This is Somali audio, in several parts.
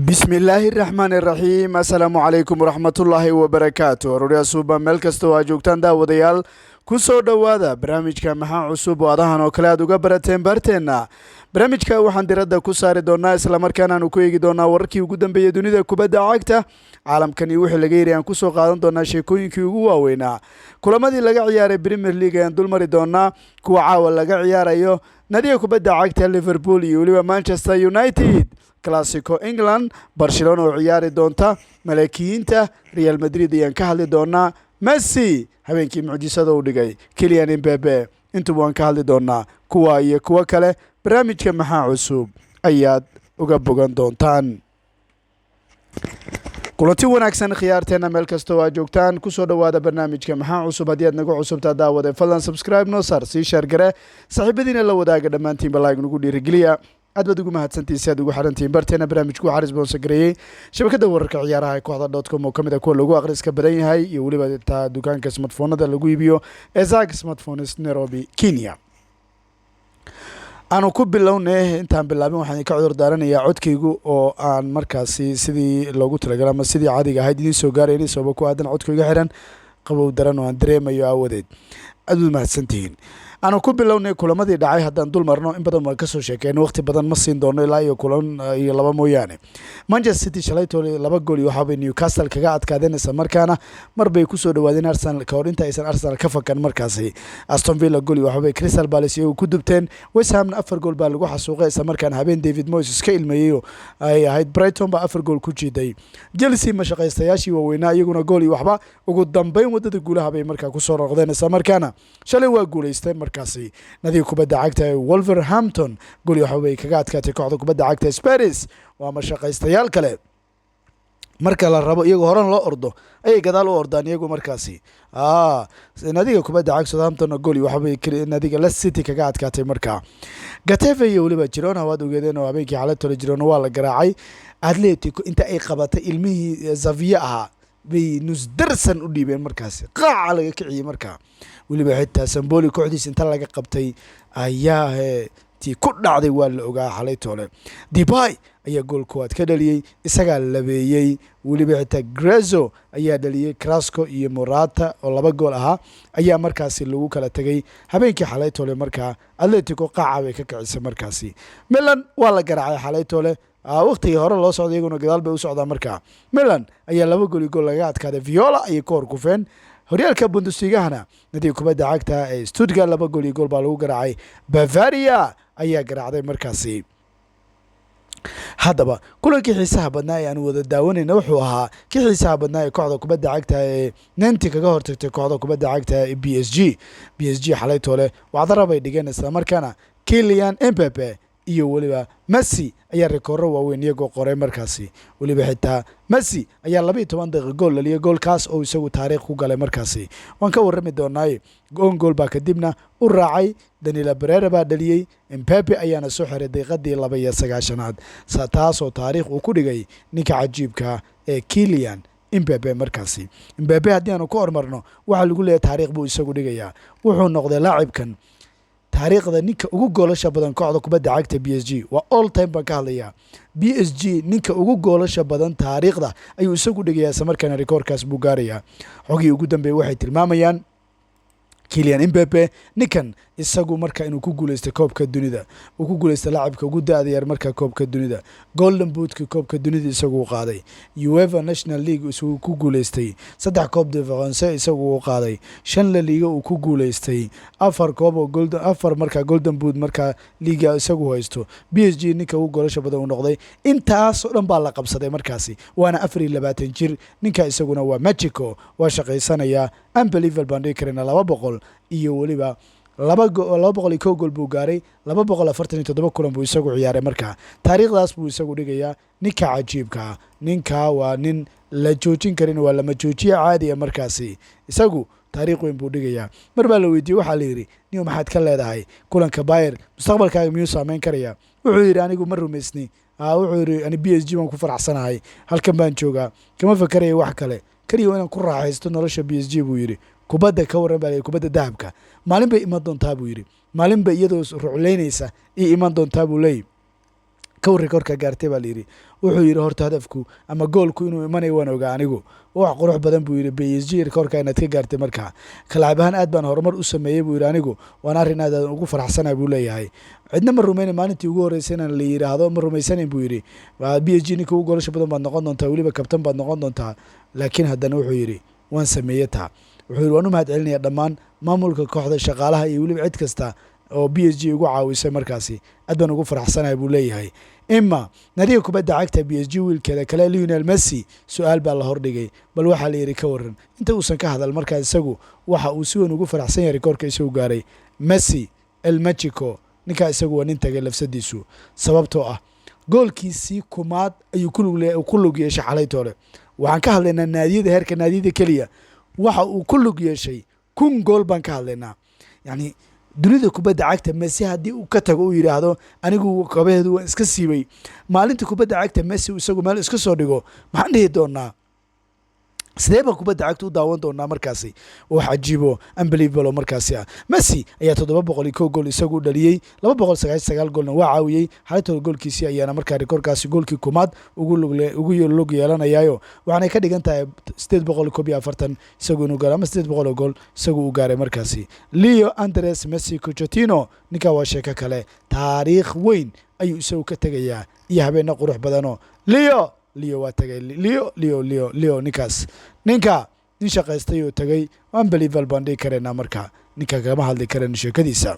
Bismillaahi raxmaani raxiim. Assalaamu calaykum waraxmatullaahi wabarakaatu. Arooryaa suuba meel kasta oo aa joogtaan, daawadayaal, ku soo dhowaada barnaamijka Maxaa Cusub oo adahan oo kale aad uga barateen baarteenna. Barnaamijka waxaan diradda ku saari doonaa, islamarkaana aanu ku eegi doonaa wararkii ugu dambeeyey dunida kubadda cagta caalamkan iyo wixii laga yiri. Aan kusoo qaadan doonaa sheekooyinkii ugu waaweynaa kulamadii laga ciyaaray Premier League. Ayaan dulmari doonaa kuwa caawa laga ciyaarayo, nadiga kubadda cagta Liverpool iyo weliba Manchester United, Classico England, Barcelona oo ciyaari doonta malaakiyiinta Real Madrid ayaan ka hadli doonaa, Messi habeenkii mucjisada u dhigay, Kylian Mbappe, intuba waan ka hadli doonaa. Kuwa iyo kuwo kale barnaamijka Maxaa Cusub ayaad uga bogan doontaan. Kulanti wanaagsan, khiyaarteena, meel kasta oo aad joogtaan, kusoo dhowaada barnaamijka Maxaa Cusub. Haddii aad nagu cusubtaa, daawade, fadlan subscribe noo saar, sii share garee, saaxiibadiina la wadaaga, dhammaantiinba like nagu dhiirigeliya. Aad baad ugu mahadsantihin si aad ugu xarantihiin barteena. Barnaamijku waxaa sponsor gareeyey shabakadda wararka ciyaaraha ee Kooxda.com oo ka mid ah kuwa lagu akhriska badan yahay, iyo weliba taa dukaanka smartphonada lagu iibiyo ee Zak Smartphones, Nairobi, Kenya. Aanu ku bilownay. Intaan bilaabin, waxaan idinka cudur daaranayaa codkaygu oo aan markaasi sidii loogu talagalay ama sidii caadiga ahayd idiin soo gaaraynin, sababo ku aadan codkayga xiran, qabow daran oo aan dareemayo aawadeed. Aad ud mahadsantihiin. Aanu ku bilownay kulamadii dhacay. Haddaan dul marno, in badan waan kasoo sheekeyna, waqti badan ma siin doono ilaa iyo kulan iyo laba mooyaane. Manchester City shalaytoole laba gool iyo waxaabay Newcastle kaga adkaadeen, isla markaana mar bay kusoo dhawaadeen Arsenal kahor inta aysan Arsenal ka fakan markaasi. Aston Villa gool iyo waxaabay Crystal Palace iyagu ku dubteen. West Hamna afar gool baa lagu xasuuqay, isla markaana habeen David Moyes iska ilmeeyey ay ahayd. Brighton baa afar gool ku jiiday Chelsea. Mashaqaystayaashii waaweynaa iyaguna gool iyo waxba ugu dambeyn waddada guulaha bay markaa kusoo noqdeen, isla markaana shalay waa guulaysteen markaasi. Nadiga kubadda cagta ee Wolverhampton gool iyo waxba bay kaga adkaatay kooxda kubadda cagta Spurs. Waa mashaqaystayaal kale. Marka la rabo iyagoo horan loo ordo ayay gadaal u ordaan iyagu markaasi. Nadiga kubadda cagta Southampton gool iyo waxbay nadiga Leicester City kaga adkaatay. Markaa Getafe iyo weliba Girona waad ogeedeen oo habeenkii xalay Girona waa la garaacay. Atletico inta ay qabatay ilmihii Xavier ahaa bay nusdarsan u dhiibeen markaasi, qaaca laga kiciyey. Markaa weliba xitaa Sampaoli kooxdiisa inta laga qabtay ayaa tii ku dhacday waa la ogaa. Xalay toole Depay ayaa gool koowaad ka dhaliyey, isagaa labeeyey. Weliba xitaa Gruezo ayaa dhaliyey, Carrasco iyo Morata oo laba gool ahaa ayaa markaasi lagu kala tegay habeenkii xalay toole. Markaa Atletico qaaca bay ka kicisay markaasi. Milan waa la garaacay xalay toole. Waqtigii hore loo socday iyaguna gadaal bay u socdaa. Markaa Milan ayaa laba gool iyo gool lagaga adkaaday, Viola ayay ka hor kufeen. Horyaalka Bundesligahana nadiga kubadda cagta ee Stuttgart laba gool iyo gool baa lagu garaacay, Bavaria ayaa garaacday markaasi. Haddaba kulankii xiisaha badnaa ee aan wada daawanayna wuxuu ahaa kii xiisaha badnaa ee kooxda kubadda cagta ee Nantes kaga hortagtay kooxda kubadda cagta ee PSG. PSG xalay toole wacdara bay dhigeen, islamarkaana Kylian Mbappe iyo weliba Messi ayaa rikooro waaweyn iyagoo qoray markaasi. Weliba xitaa Messi ayaa 12 daqiiq gool dhaliyay, goolkaas oo isagu taariikh ku galay markaasi. Waan ka warrami doonaaye. Own goal baa kadibna u raacay, Danilo Pereira baa dhaliyey, Mbappe ayaana soo xiray daqiiqadii 92aad, taasoo taariikh uu ku dhigay ninka cajiibka ee Kylian Mbappe markaasi. Mbappe haddii aanu ka hormarno, waxaa lagu leeyahy taariikh buu isagu dhigayaa. Wuxuu noqday laacibkan taariikhda ninka ugu goolasha badan kooxda kubadda cagta PSG. Waa all time baan ka hadlayaa. PSG ninka ugu goolasha badan taariikhda ayuu isagu dhigayaa, isla markaana rikoorkaas buu gaarayaa. Xogii ugu dambeeyey waxay tilmaamayaan Kylian Mbappe ninkan isagu marka inuu ku guuleystay koobka dunida, uu ku guuleystay laacibka ugu da-da yar marka koobka dunida, Golden Bootka koobka dunida isagu u qaaday, UEFA National League isagu ku guuleystay, saddex Coupe de France isagu uu qaaday, shan La Liga uu ku guuleystay, afar koob oo golden, afar markaa Golden Boot markaa liiga isagu haysto, PSG ninka ugu goolasha badan uu noqday. Intaasoo dhan baa la qabsaday markaasi, waana 24 jir ninka. Isaguna waa Mexico, waa shaqaysanayaa. Unbelievable baan dhigi karayna. 200 iyo weliba 201 gool buu gaaray, 247 kulan buu isagu ciyaaray. Markaa taariikhdaas buu isagu dhigayaa ninka cajiibkaa. Ninkaa waa nin la joojin karin, waa lama joojiye caadiya markaasi. Isagu taariikh weyn buu dhigayaa. Mar baa la weydiiyey, waxaa la yidhi, "Niyo, maxaad ka leedahay kulanka Bayern? Mustaqbalkaaga miyuu saameyn karaya?" Wuxuu yidhi, "Anigu ma rumaysni." Wuxuu yidhi, "Ani PSG baan ku faraxsanahay, halkan baan joogaa, kama fakeraya wax kale, keliya inaan ku raaxaysto nolosha PSG," buu yidhi. "Kubadda ka warran?" baa la yidhi. "Kubadda dahabka maalin bay iman doontaa," buu yidhi. "Maalin bay iyadoo rucleynaysa ii iman doontaa," buu leeyahy. "Ka warri korka gaartay?" baa la yidhi. Wuxuu yidhi horta hadafku ama goolku inuu imanayo waan ogaa anigu. Wax qurux badan buu yidhi PSG rikoorka inaad ka gaartay. Markaa kalaacib ahaan aad baan horumar u sameeyey buu yidhi anigu, waana arrin aad aan ugu faraxsanahay buu leeyahay. Cidna ma rumayna maalintii ugu horreysay inaan la yidhaahdo, ma rumaysanayn buu yidhi PSG ninka ugu goolasha badan baad noqon doontaa, weliba kabtan baad noqon doontaa. Laakiin haddana wuxuu yidhi waan sameeyey taa. Wuxuu yidhi waan u mahad celinayaa dhammaan maamulka kooxda, shaqaalaha iyo weliba cid kasta oo PSG igu caawisay. Markaasi aad baan ugu faraxsanahay buu leeyahay. Ima nadiga kubadda cagta PSG wiilkeeda kale Lionel Messi su-aal baa la hordhigay. Bal waxaa la yidhi ka waran inta uusan ka hadal markaa isagu waxa uu si weyn ugu faraxsan yahay rikoorka isagu gaaray Messi El Mexico. Ninkaa isagu waa nin tagay lafsadiisu, sababtoo ah goolkiisii kumaad ayuu ku lug yeeshay xalaytoole. Waxaan ka hadlaynaa naadiyada, heerka naadiyada keliya waxa uu ku lug yeeshay 1000 gool baan ka hadlaynaa. Yacni dunida kubadda cagta Messi haddii uu ka tago, uu yidhaahdo anigu kabaheedu waan iska siibay, maalinta kubadda cagta Messi isagu meel iska soo dhigo, maxaan dhihi doonaa? Sidee baan kubadda cagta u daawan doonaa markaasi? Wax cajiibo, unbelievable markaasi ah. Messi ayaa 701 gool isagu dhaliyey, 299 goolna waa caawiyey. Xalaytooda goolkiisii ayaana markaa rikoorkaasi goolkii kumaad ugu lug yeelanayaayo, waxaanay ka dhigan tahay 841 isagu inuu gaaro ama 800 oo gool isagu uu gaaray markaasi. Leo Andres Messi Cuccittini, ninkaa waa sheeko kale, taariikh weyn ayuu isagu ka tegayaa iyo habeena qurux badanoo Leo Leo waa tagay. Leo Leo Leo Leo, ninkaas ninka nin shaqaystay oo tagay, unbelievable baan dhihi karaynaa. Marka ninka kama hadli karayno sheekadiisa.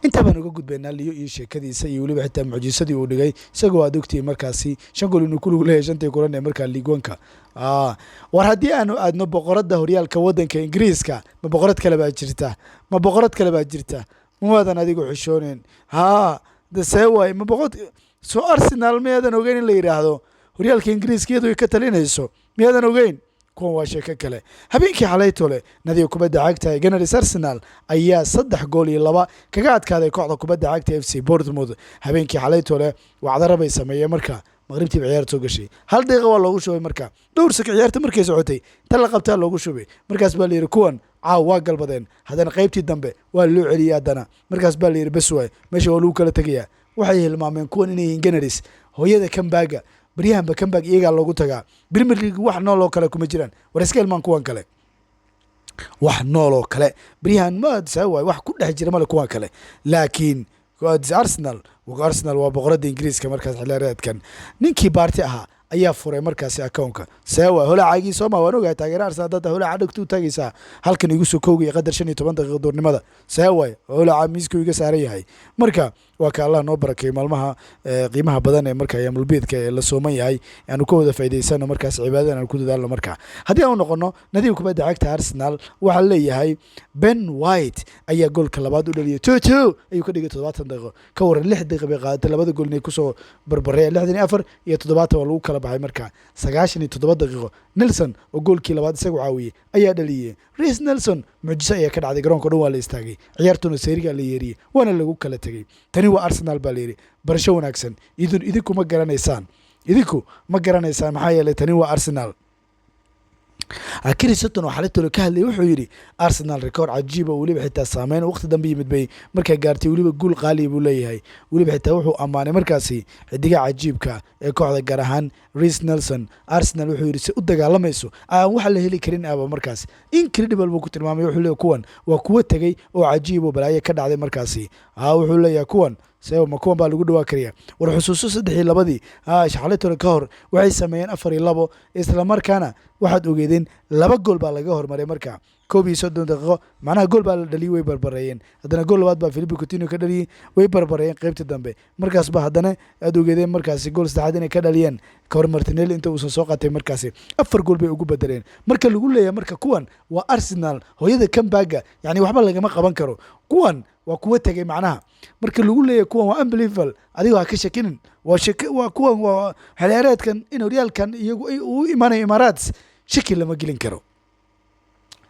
Intaa baan uga gudbaynaa Leo iyo sheekadiisa iyo weliba xitaa mucjisadii uu dhigay, isagoo aad ogtihi markaasi 5 gool inuu ku lug leeyahay shantii kulan ee markaa Ligue 1-ka. War haddii aanu aadno boqoradda horyaalka waddanka Ingiriiska, ma boqorad kale baa jirta? Ma boqorad kale baa jirta? Ma waadan adigu xishooneyn? Haa, de see waay, ma boqod soo Arsenal miyaadan ogeyn in la yidhaahdo horyaalka Ingiriiska iyadu ay ka talinayso? Miyaadan ogeyn? Kuwan waa sheeko kale. Habeenkii xalaytole nadiga kubadda cagta ee Gunners Arsenal ayaa 3 gool iyo 2 kaga adkaaday kooxda kubadda cagta FC Bournemouth. Habeenkii xalaytole wacdara bay sameeyeen. Marka maqribtiiba ciyaarta soo gashay, hal daqiiqa waa loogu shubay. Marka dhowr saka ciyaarta markay socotay inta la qabtaa loogu shubay. Markaas baa la yidhi kuwan caaw waa galbadeen. Haddana qaybtii dambe waa loo celiyey. Haddana markaas baa la yidhi bes waay, meesha waa lagu kala tegayaa. Waxay hilmaameen kuwan inay yihiin Gunners, hooyada comeback-ga. Baryahanba comeback iyagaa loogu tagaa Premier League. Wax nool oo kale kuma jiraan. War iska hilmaan kuwan kale, wax nool oo kale baryahan ma saa waay, wax ku dhex jira male kuwan kale. Laakiin Arsenal waa boqoradda Ingiriiska. Markaas xilaareedkan ninkii Partey ahaa ayaa furay markaasi akoonka. See waay holacaagii sooma? Waan ogahay taageera Arsenal dada holaca dhegtu taagaysaa halkan igu soo koogaya qadar 15 daqiiqa duurnimada. See waay holaca miisku iga saaran yahay. Marka waa ka Allah noo barakeeyo maalmaha qiimaha badan ee marka yaamulbiidka ee la sooman yahay, aanu ka wada faa'idaysano markaas cibaadadan aanu ku dadaalno. Marka haddii aanu noqono nadiga kubadda cagta Arsenal, waxaa leeyahay Ben White ayaa goolka labaad u dhaliyay, 2-2 ayuu ka dhigay 70 daqiiqo. Ka waran, 6 daqiiqa bay qaadatay labada gool inay kusoo barbareen. 64 iyo 70 waa lagu kala baxay. Marka 97 daqiiqo Nelson oo goolkii labaad isagu caawiyey ayaa dhaliyey. Reiss Nelson, mucjiso ayaa ka dhacday. Garoonka dhan waa la istaagay, ciyaartuna seerigaa la yeeriyey, waana lagu kala tegey. Tani waa Arsenal baa la yidhi. Barasho wanaagsan. Idinku ma garanaysaan, idinku ma garanaysaan, maxaa yeelay tani waa Arsenal. Chris Sutton oo xalitooda ka hadlayay wuxuu yidhi Arsenal record cajiiba, weliba xitaa saameyn waqti dambe yimid bay markaa gaartay, weliba guul qaaliya buu leeyahay. Weliba xitaa wuxuu ammaanay markaasi xidigaha cajiibka ee kooxda, gaar ahaan Reiss Nelson. Arsenal wuxuu yidhi si u dagaalamayso aan waxa la heli karin aba markaas incredible buu ku tilmaamay. Wuxuu leeyahay kuwan waa kuwo tegey oo cajiib oo balaayo ka dhacday markaasi. Wuxuu leeyahay kuwan ma kuwan baa lagu dhawaa karaya? War xusuuso 3 iyo 2-dii xalitooda ka hor waxay sameeyeen 4 iyo 2, isla markaana waxaad ogeedeen laba gool baa laga hormaray. Marka 31 daqiiqo macnaha gool baa la dhaliyey, way barbareeyeen. Haddana gool labaad baa Philippe Coutinho ka dhaliyey, way barbareeyeen qeybtii dambe. Markaas ba haddana aad ogeedeen markaasi gool saddexaad inay ka dhaliyeen kahor Martinelli inta uusan soo qatay. Markaasi 4 gool bay ugu bedeleen. Marka lagu leeyahay marka kuwan waa Arsenal, hooyada comeback-ga, yani waxba lagama qaban karo. Kuwan waa kuwa tegay macnaha. Marka lagu leeyahay kuwan waa unbelievable, adigo ha ka shakinin. Waa shak waa kuwan waa xilciyaareedkan in horyaalkan iyagu uu imanayo Emirates, shaki lama gelin karo.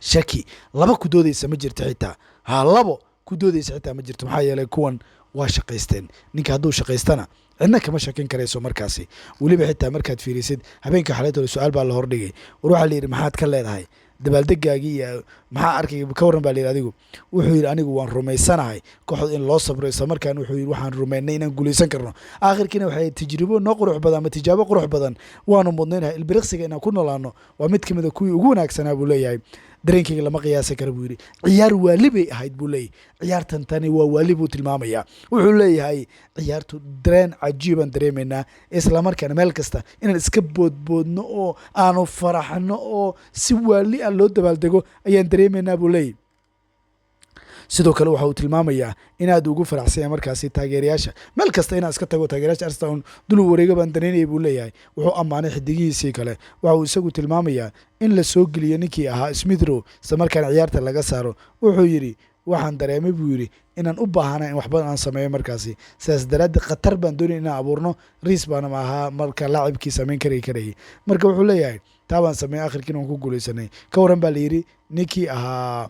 Shaki laba ku doodeysa ma jirto xitaa, ha labo ku doodeysa xitaa ma jirto, maxaa yeelay kuwan waa shaqaysteen. Ninka hadduu shaqaystana cidna kama shakin karayso markaasi. Weliba xitaa markaad fiirisid habeenka xalaytooda su-aal baa la hordhigay. War waxaa la yidhi maxaad ka leedahay Dabaaldegaagii iyo maxaa arkay ka warran baa la yidhi. Adigu wuxuu yidhi, anigu waan rumaysanahay kooxda in loo sabro. Isla markaan wuxuu yidhi, waxaan rumaynay inaan guulaysan karno. Aakhirkiina waxay tajribo noo qurux badan ama tijaabo qurux badan, waanu mudnaynahay ilbiriqsiga inaan ku noolaano. Waa mid kamid a kuwii ugu wanaagsanaa buu leeyahay. Dareenkayga lama qiyaasi kara buu yidhi. Ciyaar waali bay ahayd buu leeyahay. Ciyaartan tani waa waali buu tilmaamayaa. Wuxuu leeyahay, ciyaartu dareen cajiibaan dareemaynaa, isla markaana meel kasta inaan iska boodboodno oo aanu faraxno oo si waali ah loo dabaaldego ayaan dareemaynaa buu leeyahay. Sidoo kale waxa uu tilmaamayaa in aad ugu faraxsan yahay markaasi taageerayaasha. Meel kasta inaan iska tago, taageerayaasha Arsenal dul wareega baan dareynaya buu leeyahay. Wuxuu ammaanay xidigihiisii kale. Waxa uu isagu tilmaamayaa in la soo geliyo ninkii ahaa Smith Rowe, isla markaana ciyaarta laga saaro. Wuxuu yidhi, waxaan dareemay buu yidhi inaan u baahana in wax badan aan sameeyo markaasi. Sidaas daraaddeed khatar baan doonay inaan abuurno. Rice baana ahaa marka laacibkii samayn karayay. Marka wuxuu leeyahay, taa baan sameeyey, akhirkiina waan ku guuleysanay. Ka warran baa la yidhi ninkii ahaa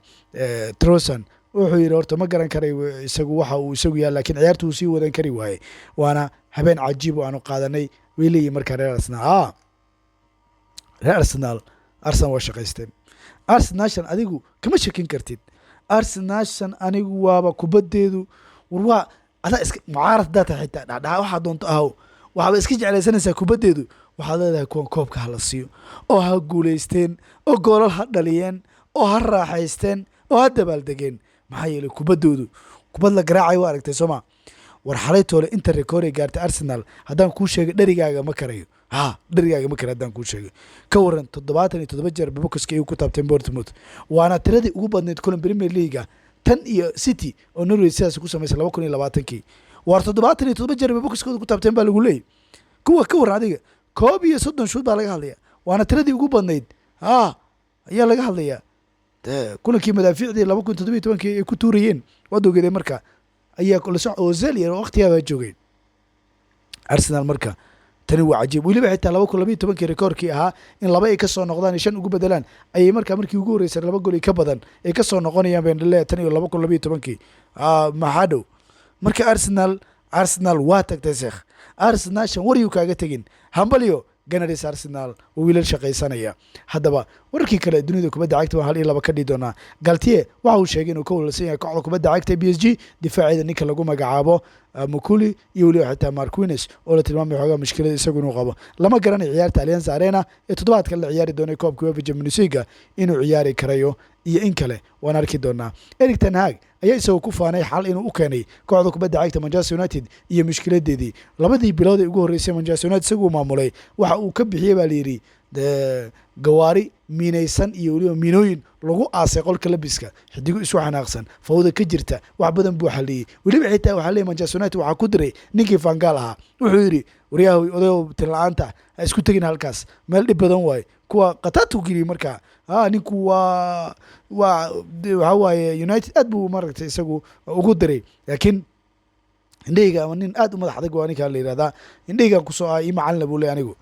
Trossard. Wuxuu yidhi, horta ma garan karay isagu waxa uu isagu yahay, laakiin ciyaartu uu sii wadan kari waayey. Waana habeen cajiib oo aanu qaadanay way leeyihin. Marka reer Arsenal, reer Arsenal, Arsenal waa shaqaysteen. Arsenalshan adigu kama shakin kartid. Arsenalshan anigu waaba kubaddeedu war waa adaa iska mucaarad hadaa tahay, xitaa dhacdhaca waxaa doonto ahaw, waxaaba iska jeclaysanaysaa kubaddeedu. Waxaad leedahay, kuwan koobka ha la siiyo oo ha guulaysteen oo goolal ha dhaliyeen oo ha raaxaysteen oo ha dabaaldegeen. Maxaa yeelay kubaddoodu kubad la garaacay waa aragtay, sooma? War xalay toole inta rekoorey gaartay Arsenal haddaan kuu sheegay, dherigaaga ma karayo. Ha, dherigaaga ma karayo haddaan kuu sheegay. Ka waran, 77 jeer boxka iyagu ku taabteen Bournemouth, waana tiradii ugu badnayd kulan Premier League-ga tan iyo City oo Norway sidaas ku samaysay 2020-kii. Waar 77 jeer bay boxkooda ku taabteen baa lagu leeyay kuwa. Ka warran adiga, 31 shoot baa laga hadlaya, waana tiradii ugu badnayd ha ayaa laga hadlayaa. Kulankii madaafiicdii 2017-kii ay ku tuurayeen waad ogeedeen. Marka ayaa laso Ozil iyo waqtigaa baa joogay Arsenal. Marka tani waa cajiib. Weliba xitaa 2012-kii rekoorkii ahaa in laba ay kasoo noqdaan shan ugu bedelaan ayay markaa markii ugu horreysay laba gol ka badan ay kasoo noqonayaan bendhale tan iyo 2012-kii. Maxaa dhow marka Arsenal? Arsenal waa tagtay, sheekh. Arsenal shan waryuu kaaga tegin. Hambalyo Gunners. Arsenal waa wiilal shaqaysanaya. Haddaba wararkii kale ee dunida kubadda cagta waan hal iyo laba ka dhihi doonaa. Galtier waxa uu sheegay inuu ka walwalsan yahay kooxda kubadda cagta PSG difaaceeda, ninka lagu magacaabo Mokuli iyo weliba xitaa Marquinhos oo la tilmaamay xoogaa mushkilada isagu inuu qabo. Lama garanayo ciyaarta Allianz Arena ee toddobaadkan la ciyaari doonay koobka UEFA Champions League inuu ciyaari karayo iyo in kale, waan arki doonaa. Erik ten Hag ayaa isagoo ku faanay xal inuu u keenay kooxda kubadda cagta Manchester United iyo mushkiladeedii labadii bilood ee ugu horreysay Manchester United isaguu maamulay. Waxa uu ka bixiyey baa layidhi gawaari miinaysan iyo weliba miinooyin lagu aasay qolka labiska, xidigo isu xanaaqsan, fawda ka jirta, wax badan buu xaliyey. Weliba xitaa waxaa leeyay Manchester United waxaa ku diray ninkii Van Gaal ahaa. Wuxuu yidhi, waryahoy, odayow, tin la-aanta ha isku tegin halkaas, meel dhib badan waaye. Kuwa khatatu geliyey. Marka ninku waa waxaa waaye United aad buu maaragtay isagu ugu diray, laakiin indhahayga ama nin aad u madax adag waa ninkaa la yihahdaa. Indhahaygan kusoo ah ii macalina buu ley, anigu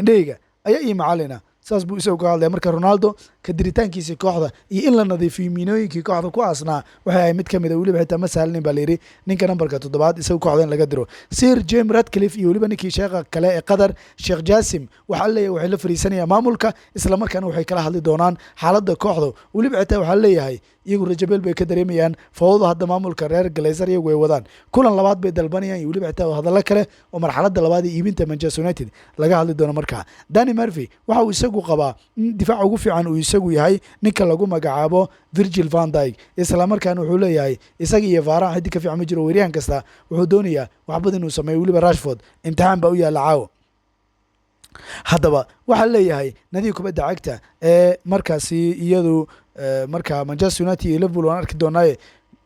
indhahayga ayaa ii macalina, saas buu isagu ka hadlaya. Marka Ronaldo ka diritaankiisii kooxda iyo in la nadiifiyo miinooyinkii kooxda ku aasnaa waxay ahay mid kamid a. Weliba xitaa ma sahlinin baa layidhi ninka nambarka toddobaad isagu kooxda in laga diro. Sir Jim Ratcliffe iyo weliba ninkii sheekha kale ee Qatar, Sheekh Jasim, waxaa leeyahay waxay la fariisanayaan maamulka, isla markaana waxay kala hadli doonaan xaaladda kooxda. Weliba xitaa waxaa leeyahay iyagu rajabeel bay ka dareemayaan fawdada hadda maamulka reer Glazer iyagu ay wadaan. Kulan labaad bay dalbanayaan iyo weliba xitaa hadallo kale oo marxaladda labaad ee iibinta Manchester United laga hadli doono. Markaa Danny Murphy waxa uu isagu qabaa in difaaca ugu fiican uu isagu yahay ninka lagu magacaabo Virgil van Dijk, isla markaana wuxuu leeyahay isaga iyo Varane xiddig ka fiican ma jiro. Weeryahan kasta wuxuu doonayaa wax badan inuu sameeyo. Weliba Rashford imtixaan baa u yaalla caawo. Haddaba waxaa leeyahay nadiga kubadda cagta ee markaasi iyadu marka Manchester United iyo Liverpool waan arki doonaaye.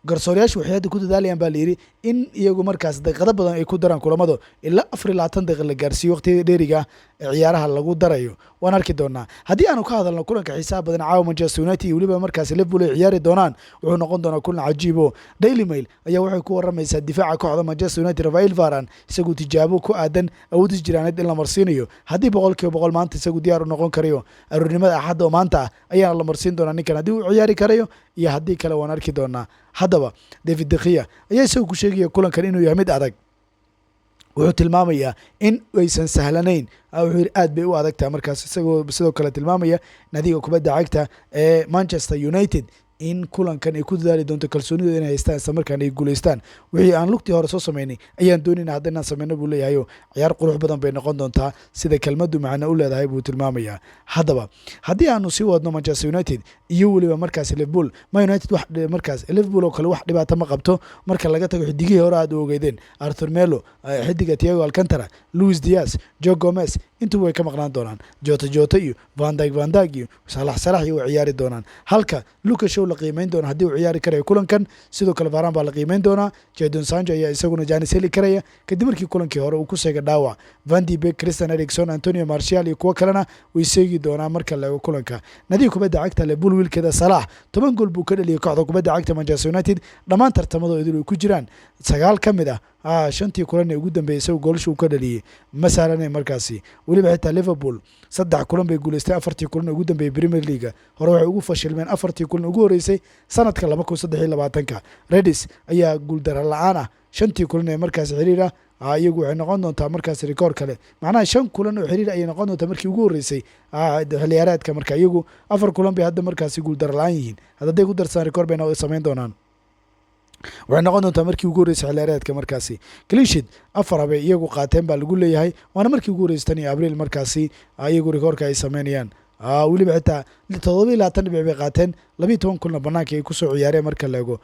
Garsoorayaashu waxay hadda ku dadaalayaan baa layidhi in iyagu markaas daqiiqado badan ay ku daraan kulamada, ilaa 24 daqiiq la gaarsiiyo waqtiyada dheeriga ee ciyaaraha lagu darayo. Waan arki doonaa. Haddii aanu ka hadalno kulanka xiisaha badan caawa Manchester United iyo weliba markaas Liverpool ay ciyaari doonaan, wuxuu noqon doonaa kulan cajiibo. Daily Mail ayaa waxay ku waramaysaa difaaca kooxda Manchester United Rafael Varane isagu tijaabo ku aadan awoodis jiraaneed in la marsiinayo, haddii 100% maanta isagu diyaar u noqon karayo. Aroornimada Axadda oo maanta ah ayaana la marsiin doonaa ninkan, haddii uu ciyaari karayo iyo haddii kale waan arki doonaa. Haddaba David De Gea ayaa isagu ku sheegaya kulankan inuu yahay mid adag. Wuxuu tilmaamayaa in aysan sahlanayn. Wuxuu yidhi aad bay u adag tahay markaas, isagoo sidoo kale tilmaamaya nadiga kubadda cagta ee Manchester United in kulankan ay ku dadaali doonto kalsoonidooda inay haystaan, isla markaana ay guuleystaan. Wixii aan lugtii hore soo sameynay ayaan doonayna hadda inaan sameyno, buu leeyahayo. Ciyaar qurux badan bay noqon doontaa, sida kelmaddu macno u leedahay, buu tilmaamayaa. Haddaba haddii aanu sii wadno Manchester United iyo weliba markaas Liverpool, Ma United wax markaas Liverpool oo kale wax dhibaato ma qabto marka laga tago xidigihii hore aad u ogeydeen: Arthur Melo, xidiga Thiago Alcantara, Luis Diaz, Joe Gomez, intuba way ka maqnaan doonaan. Jota Jota iyo Van Dijk, Van Dijk iyo Salax Salax iyo way ciyaari doonaan, halka Lucas Shaw la qiimeyn doono haddii uu ciyaari karayo kulankan. Sidoo kale Varane baa la qiimeyn doonaa. Jadon Sancho ayaa isaguna chance heli karaya kadib markii kulankii hore uu ku seegay dhaawac. Van de Beek, Christian Eriksen, Antonio Martial iyo kuwo kalena way seegi doonaa marka la eego kulanka. Nadiga kubadda cagta Liverpool, wiilkeeda Salax 10 gool buu ka dhaliyay kooxda kubadda cagta Manchester United dhammaan tartamadoo idil ay ku jiraan, 9 ka mid ah shantii kulan ee ugu dambeeyay isagoo goolasha uu ka dhaliyey. Ma sahlanay markaasi. Weliba xitaa Liverpool saddex kulan bay guuleystay afartii kulan ee ugu dambeeyey Premier League. Hore waxay ugu fashilmeen afartii kulan ugu horreysay sanadka 2023-ka. Reds ayaa guuldaro la-aan ah shantii kulan ee markaasi xiriir ah. Iyagu waxay noqon doontaa markaasi rikoor kale, macnaha shan kulan oo xiriir ayay noqon doontaa markii ugu horreysay xilliyaareedka. Marka iyagu afar kulan bay hadda markaasi guuldaro la-aan yihiin. Hadday ku darsadaan, rikoor bayna samayn doonaan. Waxay noqon doontaa markii ugu horreysay xilliyaareedka markaasi clean sheet afar bay iyagu qaateen baa lagu leeyahay, waana markii ugu horreysay tan iyo Abriil markaasi iyagu rikoorka ay sameynayaan. Weliba xitaa 27 dhibic bay qaateen, 12 kulna banaanka ay kusoo ciyaareen marka la eego.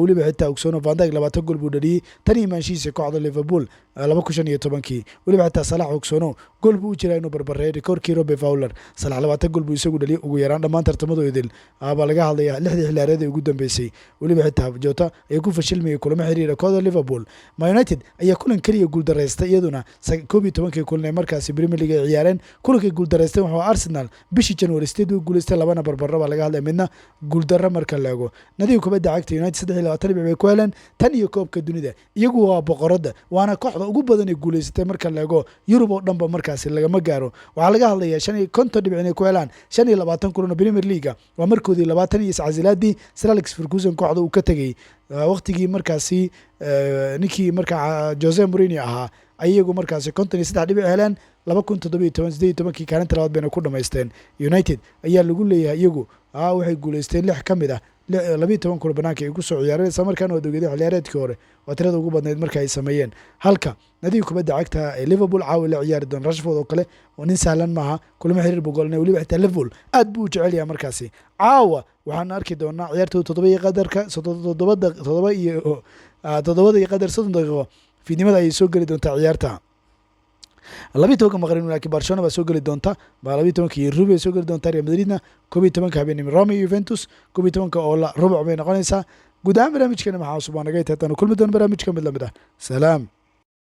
Weliba xitaa ogsono Van Dijk 20 gool buu dhaliyey tan iyo imaanshihiisa kooxda Liverpool 2015-kii. Weliba xitaa Salax, ogsono, gool buu u jiraa inuu barbareeyo rikoorkii Robbie Fowler. Salax 20 gool buu isagu dhaliyey ugu yaraan dhammaan tartamadu idil baa laga hadlaya lixdii xilliyaareed ee ugu dambeysay. Weliba xitaa Jota ayaa ku fashilmayay kulamo xiriira kooxda Liverpool. Ma United ayaa kulan keliya guuldaraystay iyaduna 11-kii kulan ee markaasi Premier League ay ciyaareen. Kulankay guuldaraystay wuxuu Arsenal bishii January. Sideed way guuleystay, labana barbaro baa laga hadlaya, midna guuldarro. Marka la eego nadiga kubadda cagta United, 23 dhibic bay ku heleen tan iyo koobka dunida. Iyagu waa boqoradda, waana kooxda ugu badan ee guuleysatay marka la eego Yurub oo dhanba markaasi lagama gaaro. Waxaa laga hadlayaa 55 dhibic inay ku helaan 25 kulan oo Premier League. Waa markoodii 20 iyo iscasilaadii Sir Alex Ferguson kooxda uu ka tegey waqtigii markaasi ninkii markaa Jose Mourinho ahaa. Ayagu markaasi 53 dhibic heleen 2017 18-kii, kaalinta labaad bayna ku dhamaysteen. United ayaa lagu leeyahay iyagu waxay guuleysteen lix ka mid ah 12 kulan banaanka ay kusoo ciyaareen, isla markaana waad ogeedeen xilliyaareedkii hore waa tirada ugu badnayd marka ay sameeyeen. Halka nadiga kubadda cagta ee Liverpool caawi la ciyaari doon Rashford oo kale oo nin sahlan maaha, kulamo xiriir buu goolnay. Weliba xitaa Liverpool aad buu u jecel yahay markaasi. Caawa waxaan arki doonaa ciyaartooda toddoba iyo qadarka toddobada toddoba iyo 7:30 daqiiqo fiidnimada ayay soo geli doontaa ciyaarta. 12-ka maqrib laakiin Barcelona baa soo geli doonta, baa 12-ka iyo rubi ay soo geli doonta. Real Madridna 11-ka habeenimo, Roma iyo Juventus 11-ka oo la rubuc bay noqonaysaa. Guud ahaan barnaamijkeena maxaa cusub waa naga inta. Kulmi doona barnaamijka mid lamid ah. Salaam.